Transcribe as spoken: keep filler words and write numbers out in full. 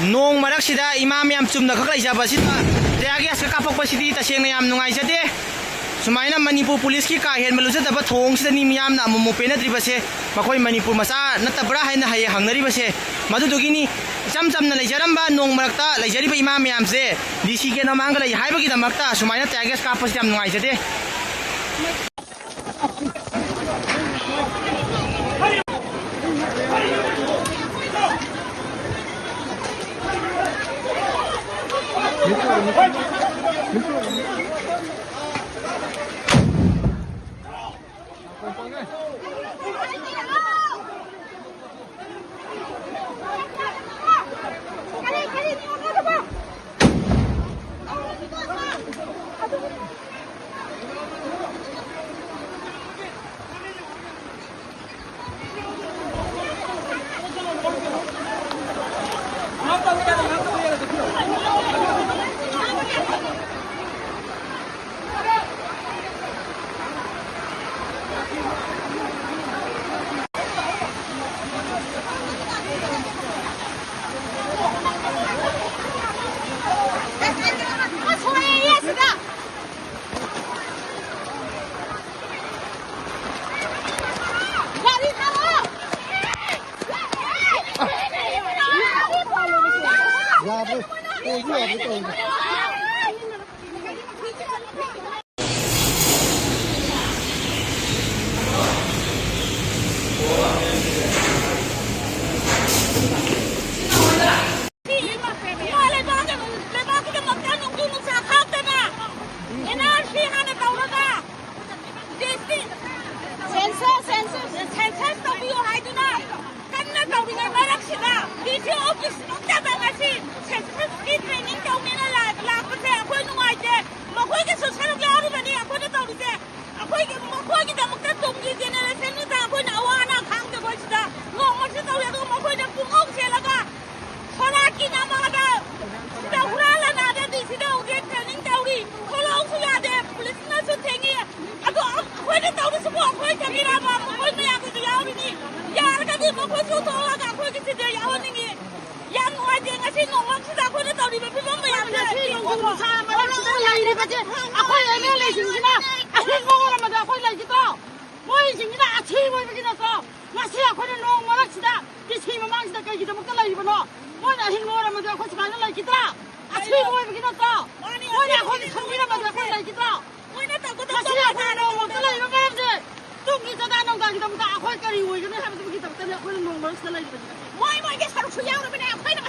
ꯅꯣꯡ ꯃꯔꯛꯁꯤꯗ ꯏꯃꯥ ꯃꯌꯥꯝ ꯆꯨꯝꯅ ꯈꯛ ꯂꯩꯖꯕ ꯑꯁꯤꯗ tear gas ꯀꯥꯞꯄꯛꯄꯁꯤꯗꯤ ꯇꯁꯦꯡꯅ ꯌꯥꯝ ꯅꯨꯡꯉꯥꯏꯖꯗꯦ꯫ ꯁꯨꯃꯥꯏꯅ ꯃꯅꯤꯄꯨꯔ ꯄꯨꯂꯤꯁꯀꯤ ꯀꯥ ꯍꯦꯟꯕ ꯂꯨꯖꯗꯕ ꯊꯧꯑꯣꯡꯁꯤꯗꯅꯤ ꯃꯤꯌꯥꯝꯅ ꯑꯃꯨꯛꯃꯨꯛ ꯄꯦꯟꯅꯗ꯭ꯔꯤꯕꯁꯦ꯫ ꯃꯈꯣꯏ ꯃꯅꯤꯄꯨꯔ ꯃꯆꯥ ꯅꯠꯇꯕ꯭ꯔꯥ ꯍꯥꯏꯅ ꯍꯌꯦꯡ ꯍꯪꯅꯔꯤꯕꯁꯦ꯫ ꯃꯗꯨꯗꯨꯒꯤꯅꯤ ꯏꯆꯝ ꯆꯝꯅ ꯂꯩꯖꯔꯝꯕ ꯅꯣꯡ ꯃꯔꯛꯇ ꯂꯩꯖꯔꯤꯕ ꯏꯃꯥ ꯃꯌꯥꯝꯁꯦ ꯗꯤ ꯁꯤ ꯒꯦꯠ ꯃꯃꯥꯡꯗ ꯂꯩ ꯍꯥꯏꯕꯒꯤꯗꯃꯛꯇ ꯁꯨꯃꯥꯏꯅ tear gas ꯀꯥꯞꯄꯁꯤ ꯌꯥꯝ ꯅꯨꯡꯉꯥꯏꯖꯗꯦ꯫ ꯌꯥꯗ꯭ꯔꯦ꯫ ꯇꯧꯁꯨ ꯌꯥꯗ꯭ꯔꯦ, ꯇꯧꯔꯤꯁꯦ꯫ ꯏꯃꯥ ꯂꯩꯕꯥꯛꯀꯤꯗꯃꯛꯇ ꯅꯣꯡꯖꯨ ꯅꯨꯡꯁꯥ ꯈꯥꯛꯇꯅ ꯑꯦꯟ ꯑꯥꯔ ꯁꯤ ꯍꯥꯟꯅ ꯇꯧꯔꯒ ꯁꯦꯟꯁꯁ, ꯁꯦꯟꯁꯁ, ꯁꯦꯟꯁꯁ ꯇꯧꯕꯤꯌꯨ ꯍꯥꯏꯗꯨꯅ ꯀꯟꯅ ꯇꯧꯔꯤꯉꯩ ꯃꯔꯛꯁꯤꯗ ꯗꯤ ꯁꯤ ꯑꯣꯐꯤꯁ ꯅꯠꯇꯕ ꯉꯁꯤ ꯁꯦꯟꯁꯁꯀꯤ ꯇ꯭ꯔꯦꯅꯤꯡ ꯇꯧꯒꯦꯅ ꯂꯥꯛ-, ꯂꯥꯛ-, ꯃꯁꯤꯗ ꯑꯩꯈꯣꯏꯅ ꯇꯧꯔꯤꯕ ꯐꯤꯕꯝ ꯃꯌꯥꯝꯁꯦ ꯉꯁꯤ ꯅꯣꯡꯖꯨ ꯅꯨꯡꯁꯥ ꯃꯔꯛꯁꯤꯗ ꯂꯩꯔꯤꯕꯁꯦ ꯑꯩꯈꯣꯏ ꯑꯦꯝ ꯑꯦꯜ ꯑꯦꯁꯤꯡꯁꯤꯅ ꯑꯍꯤꯡꯕ ꯑꯣꯏꯔꯝꯃꯗꯤ ꯑꯩꯈꯣꯏ ꯂꯩꯈꯤꯗ꯭ꯔꯣ? ꯃꯣꯏꯁꯤꯡꯁꯤꯅ ꯑꯊꯤꯕ ꯑꯣꯏꯕꯒꯤ ꯅꯠꯇ꯭ꯔꯣ? ꯉꯁꯤ ꯑꯩꯈꯣꯏꯅ ꯅꯣꯡ ꯃꯔꯛꯁꯤꯗ ꯗꯤ ꯁꯤ ꯃꯃꯥꯡꯁꯤꯗ ꯀꯩꯒꯤꯗꯃꯛꯇ ꯂꯩꯔꯤꯕꯅꯣ? ꯃꯣꯏꯅ ꯑꯍꯤꯡꯕ ꯑꯣꯏꯔꯝꯃꯗꯤ ꯑꯩꯈꯣꯏ ꯁꯨꯃꯥꯏꯅ ꯂꯩꯈꯤꯗ꯭ꯔꯥ? ꯑꯊꯤꯕ ꯑꯣꯏꯕꯒꯤ ꯅꯠꯇ꯭ꯔꯣ? ꯃꯣꯏꯅ ꯑꯩꯈꯣꯏꯒꯤ ꯈꯟꯕꯤꯔꯝꯃꯗꯤ ꯑꯩꯈꯣꯏ ꯂꯩꯈꯤꯗ꯭ꯔꯣ? ꯃꯣꯏꯅ ꯇꯧꯒꯗꯕ ꯉꯁꯤ ꯑꯩꯈꯣꯏꯅ ꯅꯣꯡꯃ ꯂꯩꯕ ꯃꯔꯝꯁꯦ ꯇꯨꯡꯒꯤ ꯆꯥꯗꯥ ꯅꯧꯗꯥꯒꯤꯗꯃꯛꯇ ꯑꯩꯈꯣꯏ ꯀꯔꯤ ꯑꯣꯏꯒꯅꯤ ꯍꯥꯏꯕꯗꯨꯒꯤꯗꯃꯛꯇꯅꯤ ꯑꯩꯈꯣꯏꯅ ꯅꯣꯡ ꯃꯔꯛꯁꯤꯗ ꯂꯩꯔꯤꯕꯁꯦ꯫ ꯃꯣꯏ ꯃꯣꯏꯒꯤ ꯁꯔꯨꯛꯁꯨ ꯌꯥꯎꯔꯕꯅꯦ ꯑꯩꯈꯣꯏꯅ